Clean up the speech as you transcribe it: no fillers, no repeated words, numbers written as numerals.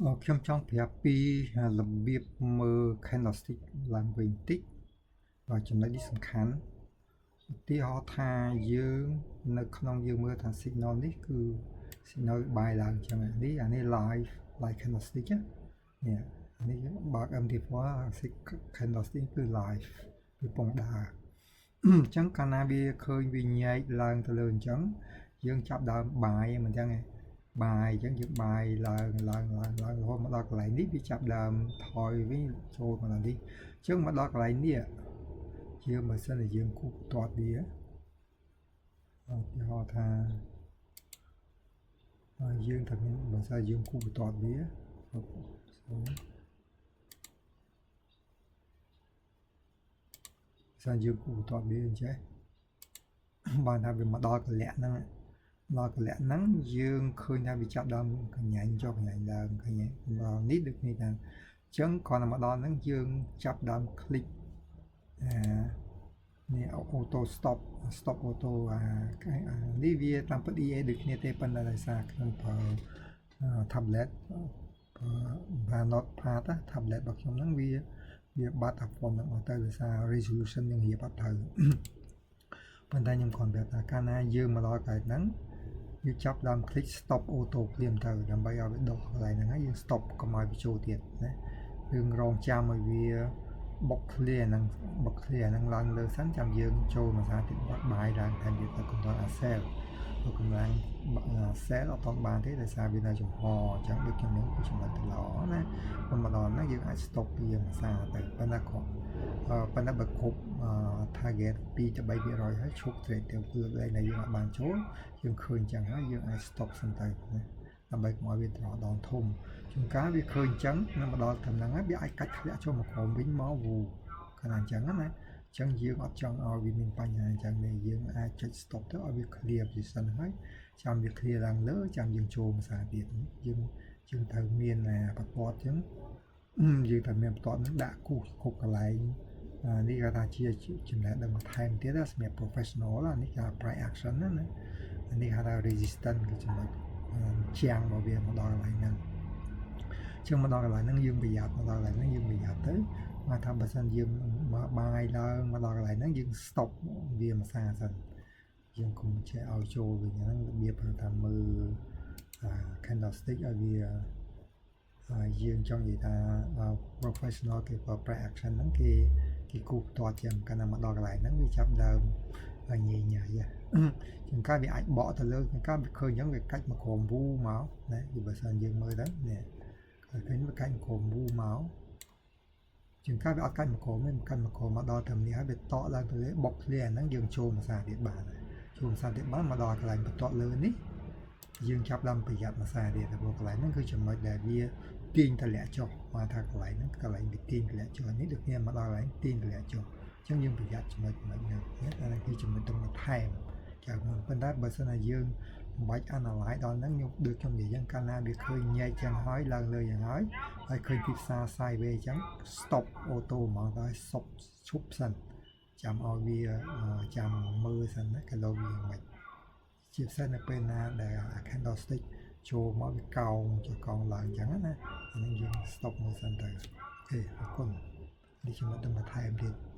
ខ្ញុំចង់ប្រាប់ពីរបៀបមើល candlestick ឡើងវិញតិចបាទចំណុចនេះសំខាន់ឧទាហរណ៍ថាយើងនៅក្នុងយើងមើលថា signal នេះគឺ signal buy ឡើងអញ្ចឹងនេះអានេះ live candlestick នេះអានេះបើក MT4 candlestick គឺ live វាពងដើរអញ្ចឹងកាលណាវាឃើញវាញែកឡើងទៅលើអញ្ចឹងយើងចាប់ដើម buy មិនអញ្ចឹងឯង buy អញ្ចឹងយើង buy ឡើងឡើងឡើងឡើងរហូតមកដល់កន្លែងនេះវាចាប់ដើមថយវិញចូលមកដល់នេះអញ្ចឹងមកដល់កន្លែងនេះយើងបើសិនជាយើងគូសបន្ទាត់វាឧទាហរណ៍ថាយើងថាមានបើសិនយើងគូសបន្ទាត់វាសូមសិនយើងគូសបន្ទាត់វាអញ្ចេះបានថាវាមកដល់កលៈហ្នឹងដល់កលៈហ្នឹងយើងឃើញថាវាចាប់ដើមកញ្ញាញ់ចុះកញ្ញាញ់ឡើងឃើញទេដល់នេះដូចគ្នាថាអញ្ចឹងគ្រាន់តែមកដល់ហ្នឹងយើងចាប់ដើម click អានេះ auto stop stop auto អានេះវាតាមពិត EA ដូចគ្នាទេប៉ុន្តែដោយសារខ្ញុំប្រើ tablet ប្រើ notepad tablet របស់ខ្ញុំហ្នឹងវាវាបាត់អា font ហ្នឹងអស់ទៅដោយសារ resolution នឹងរៀបអត់ត្រូវប៉ុន្តែខ្ញុំគ្រាន់ប្រាប់ថាកាលណាយើងមកដល់កន្លែងហ្នឹងយើងចាប់ដើម click stop auto ភ្លាមទៅដើម្បីឲ្យវាដុះកន្លែងហ្នឹងហើយយើង stop កុំឲ្យវាចូលទៀតណាយើងរងចាំឲ្យវាបុក clear ហ្នឹងបុក clear ហ្នឹងឡើងលើសិនចាំយើងចូលមួយសារទៀតបាត់ buy ឡើងថែមទៀតទៅកុំដល់អា sell ទៅកម្លាំង sell អត់តបានទេដោយសារវានៅចំហអញ្ចឹងដូចខ្ញុំនេះគឺចំណុចទៅល្អណាប៉ុន្តែមកដល់ហ្នឹងយើងអាច stop វាមួយសារទៅប៉ុន្តែក៏ប៉ុន្តែបើគ្រប់ target 2ទៅ3%ហើយឈប់ trade ទៅគឺកន្លែងដែលយើងអាចបានចូលយើងឃើញអញ្ចឹងហើយយើងអាច stop សិនទៅណាដើម្បីកុំឲ្យវាត្រដងធំជួនកាលវាឃើញអញ្ចឹងនឹងមកដល់ត្រឹមហ្នឹងហើយវាអាចកាច់ធ្លាក់ចូលមកក្រោមវិញមកវូខណៈអញ្ចឹងណាអញ្ចឹងយើងអត់ចង់ឲ្យវាមានបញ្ហាអញ្ចឹងទេយើងអាចចុច stop ទៅឲ្យវា clear position ហើយចាំវា clear ឡើងលើចាំយើងចូលភាសាទៀតយើងយើងត្រូវមានបន្ទាត់អញ្ចឹងយើងត្រូវមានបន្ទាត់ហ្នឹងដាក់គូសគ្រប់កន្លែងនេះគេថាជាចំណេះដឹងបន្ថែមទៀតសម្រាប់ professional នេះគេ price action ណាណានេះគេថា resistance គឺចំណុចជាងរបស់វាមកដល់កន្លែងហ្នឹងចឹងមកដល់កន្លែងហ្នឹងយើងប្រយ័ត្នមកដល់កន្លែងហ្នឹងយើងប្រយ័ត្នទៅមកថាបើសិនយើងមក buy ឡើងមកដល់កន្លែងហ្នឹងយើង stop វាមួយសារសិនយើងកុំចេះឲ្យចូលវិញហ្នឹងរបៀបថាមើល candlestick ឲ្យវាយើងចង់និយាយថា professional គេប្រើ price action ហ្នឹងគេគេគូសផ្ទាត់ជាងកាលណាមកដល់កន្លែងហ្នឹងវាចាប់ដើមញ៉ៃញ៉ៃជាងកាលវាអាចបកទៅលើជាងកាលវាឃើញអញ្ចឹងវាកាច់មកក្រោមវូមកណាវាបើសិនយើងមើលទៅនេះឃើញវាកាច់មកក្រោមវូមកជាងកាលវាអត់កាច់មកក្រោមទេកាច់មកក្រោមមកដល់ត្រឹមនេះហើយវាតក់ឡើងទៅលើបុកធ្លាហ្នឹងយើងចូលមួយសារទៀតបានចូលមួយសារទៀតបានមកដល់កន្លែងបន្ទាត់លើនេះយើងចាប់ដើមប្រយ័ត្នមួយសារទៀតព្រោះកន្លែងហ្នឹងគឺចំណុចដែលវាទាញតម្លាក់ចុះមកថាកន្លែងហ្នឹងកន្លែងវាទាញតម្លាក់ចុះនេះដូចគ្នាមកដល់កន្លែងទាញតម្លាក់ចុះអញ្ចឹងយើងប្រយ័ត្នចំណុចចំណុចហ្នឹងណាអានេះគឺចំណុចទៅបន្ថែមចាមុនប៉ុន្តែបើសិនណាយើងមិនបាច់ analyze ដល់ហ្នឹងខ្ញុំដូចខ្ញុំនិយាយចឹងកាលណាវាឃើញញែកចឹងហើយឡើងលើយ៉ាងហើយហើយឃើញទីផ្សារ sideways ចឹង stop auto ហ្មងទៅសុបឈប់សិនចាំឲ្យវាចាំមើលសិនណាកាឡូវាមិនជាពិសេសនៅពេលណាដែល candlestick ចូលមកវាកោងចុះកោងឡើងអញ្ចឹងណាអានឹងយើង stop មើលសិនទៅOK អរគុណនេះចំណុចទៅបន្ថែមទៀត។